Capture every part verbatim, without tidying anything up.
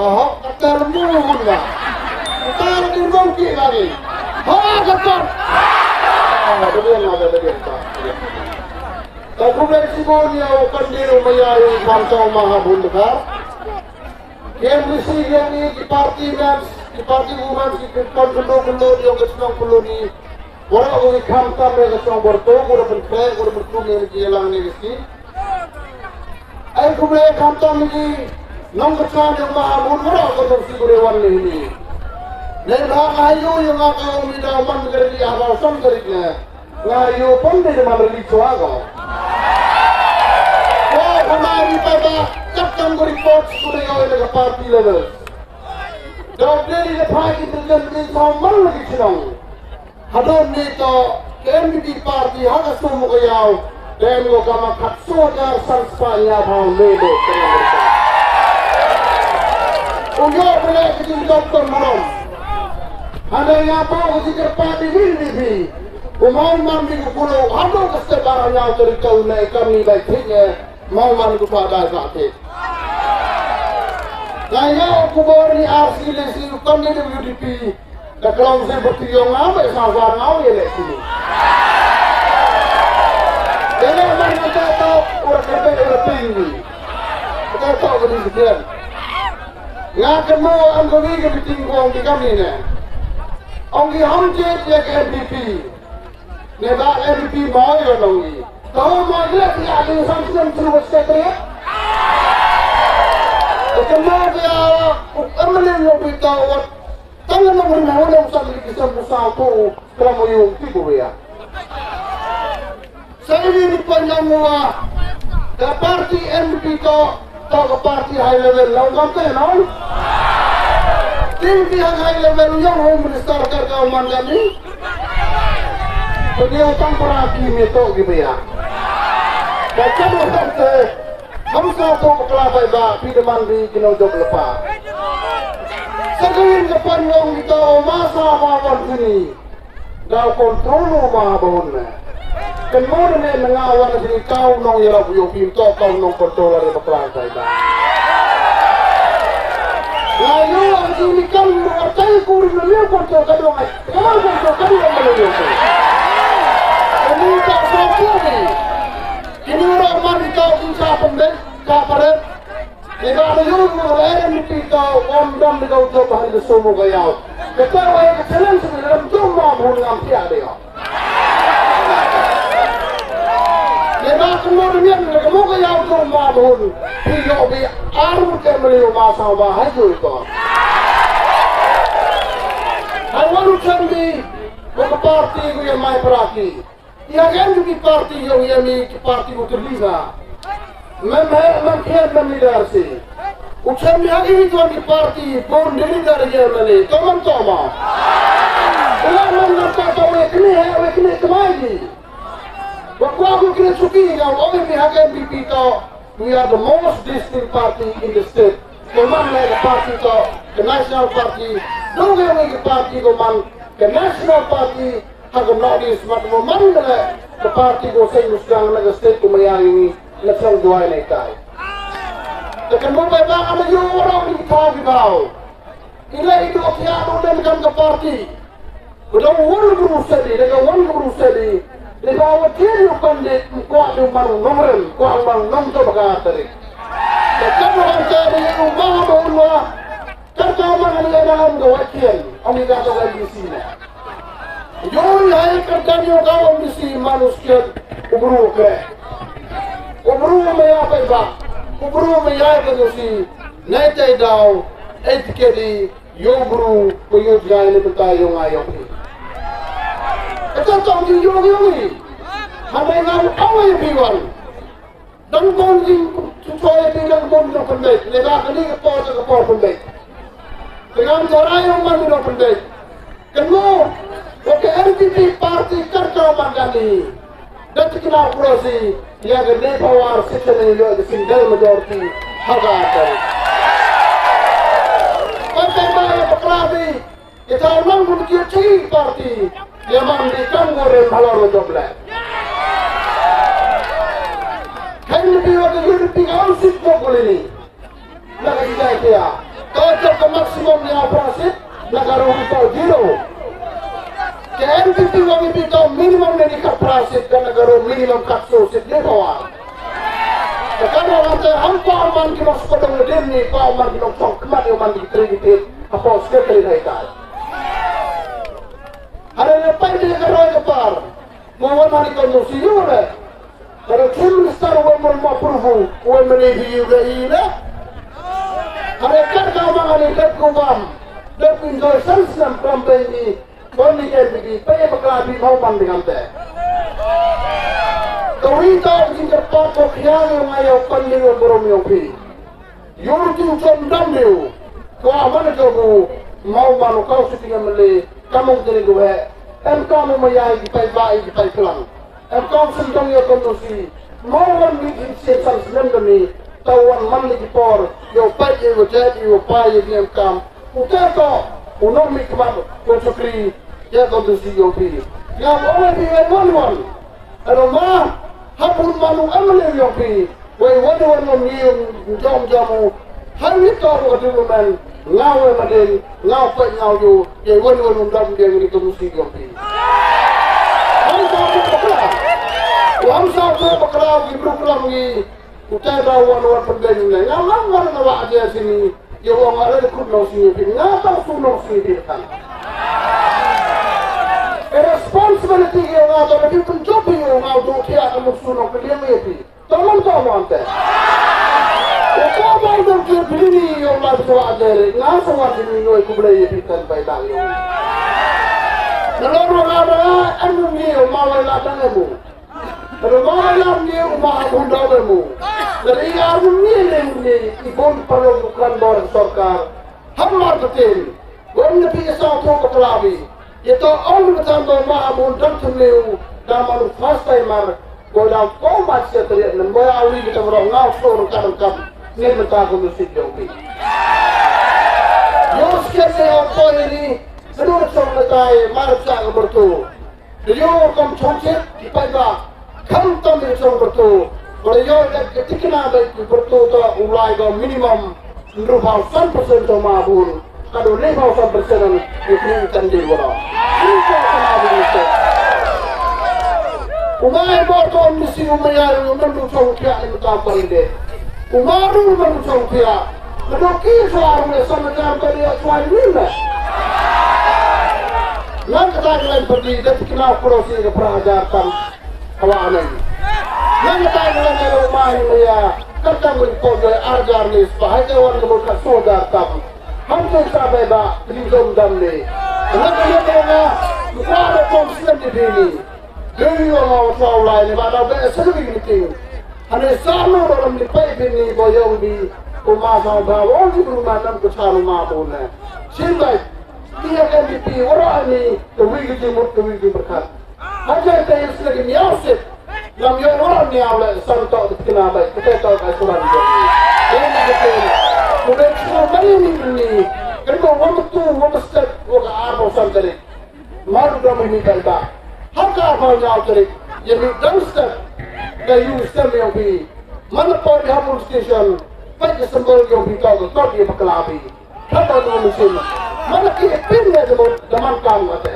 Hok, kata lemu hun ba. Kata lemu ki lagi. Ha, kata. Ah, demikian lah, demikian. Khublei shibun ïa u kandidate u maya u Khamtam Mahabun Dkhar. Ki M D C, ki M E, ki party members, ki party women, ki kyrpang kyndoh kyndoh ïa ka shnong Khloni. Waroh ki Khamtam ïa ka shnong Borto, ko da pyntrei, ko da pyntrei ïa ki lang ne ki. Ai khublei khamtam ïa ki nongkyrshan ïa u Mahabun waroh ka dong shi ko da wan ne hi. Ne ba nga ïoh ïa nga ka ong ïa u man ka ri ha ba u san ka ri ne. Nga ïoh pon de man rili chwa ko. Ko ko ma ri pa ba kat kam ko report ko de ïoh ïa ka party level. Da u de ri da phai ki tu jan ri chwa man la ki chnong. Hadon ni to ka N P P party ha ka sum ka yaw. Dem ko kama khat so hajar san spah nya phaw ne de. U yo bele ki jin dok ton marom. Hana ya pa ko jikir party ni ni bi. U mau man bi ko kulo hado ka step ba nya to ri to ne kam ni bai thik ne. Mau man ko pa dai ba thik. Kaya ko bor ni R C le si kon ni de U D P. Ka klong se bati yong nga ba sa sa nga ye le sini. Ele man ka ta ta ora ka pe ora ping ni. Ka ta ta ora ni sekian. Nga ka mo am ko wi ka meeting ko ong ki kam ni ne. Ong ki ham je ye ka N P P. Ne ba N P P mo yo nong ni. Tahu mo le ya ni sam sam tu ba se tre. Ka mo ya ko am le yo bi ta ot. Tang na mari na wala sa ni ki sa musa to kala mo yung ti ko ya. Sa ini ni panyang wa ka party N P P to to ka party high level law kam te no. Ti ti high level yung home minister ka ka man ka ni. Panyang tang para ki me to ki ya. Ka ka mo te. Hamsa to bakla bai ba phi da man ri ki nong jop lepa. Sa ka yin ka pan long kita o ma sa ba wan kini. Da control o ma ba hun me. Kan mo ne ne nga wan kini kau nong yara bu yo phi to kau nong control ari bakla bai ba. Nga yo ang kini kan mo tai kuri na yo control ka dong ai. Ka ma control ka dong ai. Kini tak sa kini. Kini ura man kita kin sa pembek. Ka paret. Ina da yung mo la era mi pi ka om dam de ka uto ba hal de somo ka yaw. Ka ta wa ka challenge ni ram tu ma bun ngam pia de yo. Ina ka mo de mian ka mo ka yaw tu ma bun. Pi yo bi aru ke mali ma sa ba hai tu to. Hai walu chambi ko ka party ko ya mai praki. Ïa ka N P P party ïa u ïa mi ki party u tyrli sa. Mem he mem khian mem leader si. U chem ïa ki tuan ki party bun de leader ïa ma le. To man to ma. Ula man na to to we kni he we kni kmai di. Wa kwa ku kni chuki ïa u mi ha ka N P P to. We are the most distinct party in the state. Ko man le ka party to, ka national party. Dong we ki party ko man ka national party. Ha ka North East mat mo man ka le ka party ko seng muskang na ka state ko maya yungi na chang duai na itai. Ka kan mo bai ba ama yo warong ni tau ki bau. Ila i dok ya do dem kam ka party. Ko dong won bru sedi, de ka won bru sedi. De ba wa tian yo kan de ko adu man nong rem, ko ang man nong to baka tadi. De kan mo kan tadi u ma ba un wa. Kan ka man ni ena am ko wa tian, ang ni ka to ka di si na. Yo ni hai kan kan yo ka wa di si manusia u bru ke. U bru me ya pe ba. U bru me ya pe si. Nai tai dau. Ai tikedi. Yo bru ko yo jai ne beta yo nga yo phi. Kata tong di yo yo ni. Haba nga u awe phi wan. Dang bom di choi phi dang bom dang pembet. Le ba kani ka por ka por pembet. Dengan cara yang mana dang pembet. Kenu. Oke N P P party kerja makan ni. Da tikna prosi ïa ka ne power system ne ïa ka single majority ha ka atar. Partai ba ïa pakrabi ïa ka nang bun ki chi party ïa man di kam gore halor job le. Kan bi wa ka U D P ka sit ko ko ni. Na ka jai kia. To jop ka maximum ïa phra seat, na Garo to zero. Ka N P P wa ngi bit to minimum ne ka phra seat, ka na Garo minimum ka so seat ne pawa. Ka ka ro te ham ko man ki nok skodong din ni, ko man ki nok chong kmat ïa man ki tri ki tit, ha po secretary hai kai. Hare ne pai de ka roi ka par. Mo wan hani ko mo si yu re. Hare Chief Minister wa mo ma approve wa mo ne bi yu re i re. Hare kat ka ma hani kat ko bam. Dep enjoy san snam pram pe ni. Ko ni ke bi bi pe pa ka bi mo man dengan te. Ko wi ta jing ka pa ko khia yo ma yo kon ni yo borom yo phi. Yor tu chom dam liu. Kwa mana ka bu mau manu kau sitting M L A kamong tene du he. Em kamu mayai di pai bai di pai pelang. Em kau sentong ya kondusi. Mau wan mi di siap sang senem demi. Tau wan man di por. Yo pai yo jet yo pai yo di em kam. Uta to. Unong mi kemam. Ko chukri. Ya kondusi yo pi. Ngam ong bi wan wan. Ero ma, ha bun manu M L A yong pi. Wei wan wan ngam ni jom jom u. Hai wi to ru adu men. Ngau wei madin, ngau pek ngau yu. Ye wan wan ngam dam dia ngini tu musi yong pi. Ham sa tu bakla. Ham sa tu bakla ki program ni. Utai ba wan wan pynbeng ne. Ngam ngam wan na wa aja sini. Ye wa ngare de kut nong sini pi. Nga tang su nong sini pi kan. E responsibility ye nga to de pynjop ye nga do tia ka muk su nong ke liang ye pi. To man to man te. Ye ko ba dong ke bini ye wa so aja re. Nga so wa sini noi ku ble ye pi kan bai dang ye. Na lo ro nga ba anu ni ye ma wa la dang ye mu. Pero ma lam ni uma abunda bemu. Dari army ni ni ibon palo bukan bor sorkar. Hamar betin. Gon ni pi sa to ko pelabi. Ito on betan do ma abun dan tumliu dan manu first timer. Go dan ko ma sia teriak nemboy awi kita berong ngau so rengkam rengkam. Ni mentah ko mesti jauh pi. Yo sekian ni apa ini. Seluruh song letai mar sa ke bertu. Dei ïoh kam chongchet ki paidbah. Khamtam dei chong pyrto. Ba dei ïoh da ka tikna ba ki pyrto ta u lai ka minimum hynriew phaw san percent to ma bun. Ka dei hynriew phaw san percent an ki kri kan dei wala. Hynriew phaw san percent. U mai bor to misi u mai ai u man du chong pia ni ka pan de. U ma du man du chong pia. Ka dei ki so ar ne san ka ka dei chwa ni ne. Nang kata ka lain pergi, da tikna u kuro si ka phra hajar tam. Hawa anai. Nang kata ka lain ka mai maya, kata ngun ko ya arjar ni, sepahat ka wan ka murka su hajar tam. Ham tu sa bai ba, ni dom dam ni. Nang kata ka na, kwa da kom silam di bini. Dei wa ma wa twa u lai ni ba da be sa ni meeting. Hane sa no ro lam ni pai bini bo yong bi. Ko ma sa ba wa ni bru ma nam ko sa no ma bo ne. Sin bai. Ti ya M P P wa ra ni, ka wi ka jingmut, ka wi ka jingpyrkhat. Hajar te is lagi miaw sip. Lam yo wa ra miaw le san to di kina bai, ka te to ka suran yo. Yen ka te. Ku de chua bai ni ni. Kan ko wa tu, wa step, wa ka ar ba san tarik. Mar dom ni bai ba. Har ka ar ba nyaw tarik. Ye ni dang step. Ka yu step yang pi. Man pa di ha police station. Pai ka symbol yang pi to, to di bakla pi. Kata tu mesti. Mana ki pin ne tu daman kam kata.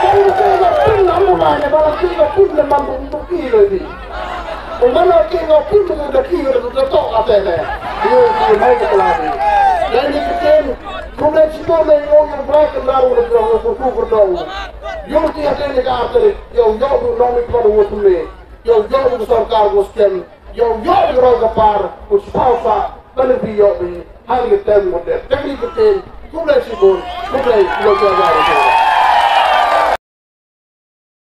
Kan mesti ka pin namu mai ne bala ki ka pin ne mampu untuk ki le di. Mana ki ka pin tu da ki tu tok kata ne. Yo ki mai ke kelari. Dan ni kitin kumne chiko ne yo yo bra ke laru ne yo ko ku ko. Yo ti ate ne ka ate yo yo no mi ko wo tu ne. Yo yo ko sorkar ko skem. Yo yo ko ro ka par ko spausa. Bani bi yo bi. Hang ye tem mo de. Tem ni ko tem. Kumlai sibun. Kumlai lo ko ya.